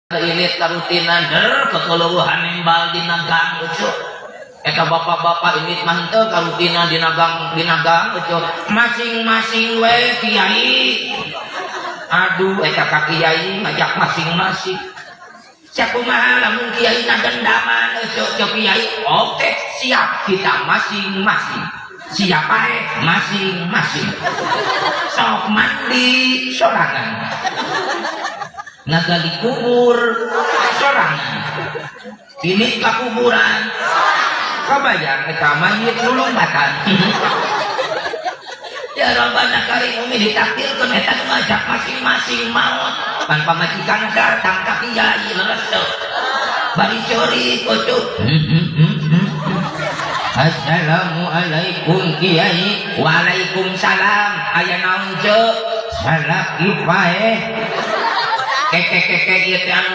Ilit karutinan der kekeluruhan nembal dina gang, ucup. Eta bapak-bapak ini mah teu karutinan dina gang, dina gang, ucup. Masing-masing we, kiai. Aduh, eta ka kiai ngajak masing-masing. Sakumaha lamun kiai na dendaman, ucup? Cok kiai, oke, siap, kita masing-masing. Siapa masing-masing? Sok mandi sorangan, ngagali kubur sorangan, ini ka kuburan. Kabayang eta mayit lulumpatan? Ya Rabbana karim, umi ditakdirkeun eta nu ngajak masing-masing maot. Pan pamajikan datang ka kiai, leres teu? Bari curi kocok. Assalamualaikum, kiai. Waalaikumsalam. Aya naon, Ceu? Salaki paeh. Keke keke ieu teh anu